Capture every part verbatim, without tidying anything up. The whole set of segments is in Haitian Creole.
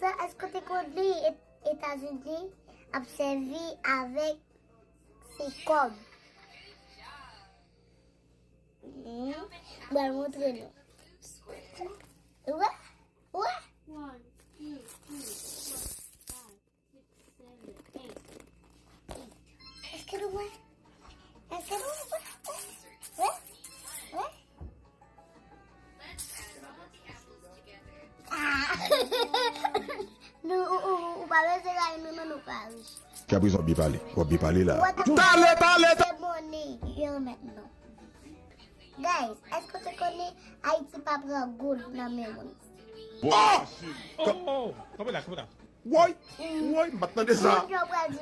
Sa, èske w te konn li Et- Etazini ap sèvi avèk se kòb? Hmm. Mwen montre nou. Wè? Wè? One, two, three, four, five, six, seven, eight, eight. Èske nou wè? Èske nou wè? Wè? Wè? Ah! Nou, ou, ou, ou pa bezwen rayi nou, non, nou pa rich. Jan prizon byen pale. W ap byen pale la. Talè, talè, talè! Se monnen yo remèt nou. Guys, èske w te konnen Ayiti pa pran goud nan men moun? Oh! Oh, oh, oh. Kanpe la, kanpe la. Woy! Woy, m pa t tande sa. Moun yo pral di,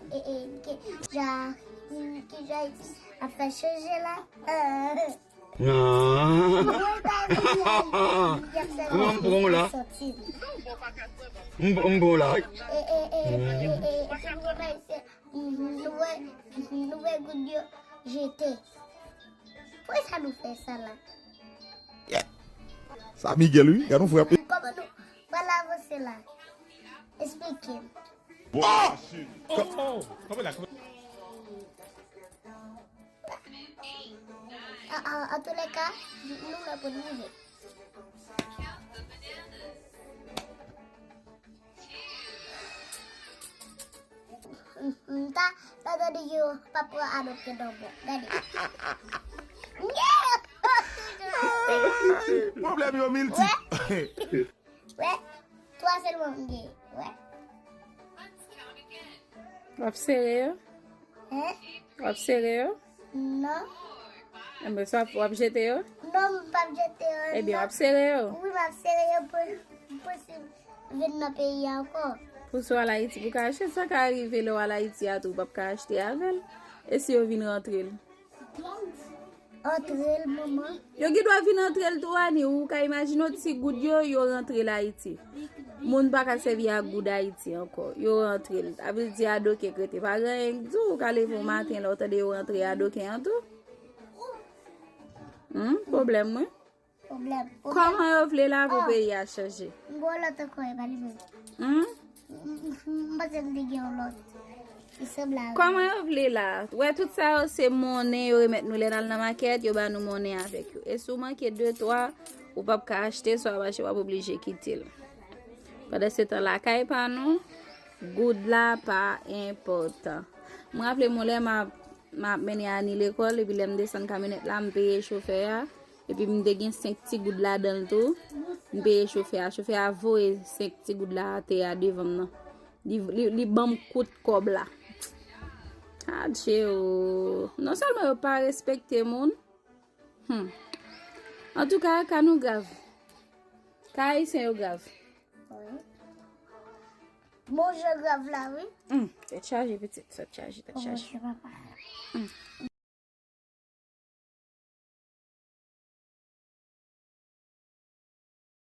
e, e, ke, ja, ki jan Ayiti ap fè chanje la? Ah. Mwen pa di a, y ap sèvi. Kòman m pran w la? Sòti. M, m pran w la, wi. E, e, e, e, e, e, epi nou wè, nou wè, nou wè goud yo jete. Poukisa nou fè sa la? Yeah. Sa Miguel, wi. Gad yon frape. Kòman nou pral avanse la? Esplike m. Bon. Oh! Oh! Kanpe la, kanpe. An, an, antoulèka, nou la pou nou rive. M ta, ta tande yo pa pran adopte non bon. Gade. Pwoblèm yo miltip. Wè. Wè. Twa sèlman m gen. Wè. W ap sere yo? Hein? W ap sere yo? Non. Enben, sa w ap jete yo? Non, m p ap jete yo. Ebyen, w ap sere yo? Wi, m ap sere yo pou, pou si vin nan peyi a ankò. Pou si w al Ayiti, pou ka achte, sa ka rive lè w al Ayiti a tou, w p ap ka achte avè l. E si yo vin rantre l? Antre l, manman. Yo gen dwa vin antre l tou, Ani. Ou ka imajine w ti goud yo, yo rantre l Ayiti. Moun pa ka sèvi ak goud Ayiti ankò. Yo rantre l. Sa vle di adoken k rete. Pa gen anyen k di w, ou ka leve yon maten la, ou tande yo rantre adoken an tou. Hmm, pwoblèm, wi. Pwoblèm. Kòman yo vle la pou peyi a chanje? M gon lòt ankò, e pa li menm. Hmm? M, m, m panse m te gen yon lòt. Li sanble avè l. Kòman yo vle la? Wè, tout sa yo se monnen yo remèt nou lè n al nan makèt, yo ba nou monnen avèk yo. E si w manke de, twa, ou p ap ka achte, swa w ap achte, w ap oblije kite l. Pandansetan, lakay pa nou, goud la pa enpòtan. M raple m yon lè m ap, m ap mennen Ani lekòl, epi lè m desann kamyonèt la, m peye chofè a. Epi m te gen senk ti goud ladan l tou. M peye chofè a. Chofè a voye senk ti goud la atè a devan m nan. Li, li, li ban m kout kòb la. Adje o. Non sèlman yo pa respekte moun. Hmm. Antouka, ka nou grav. Ka ayisyen yo grav. Wi. Bon jan grav la, wi. Hmm, tèt chaje, pitit, tèt chaje, tèt chaje. Oh, mon Dieu, papa. Hmm.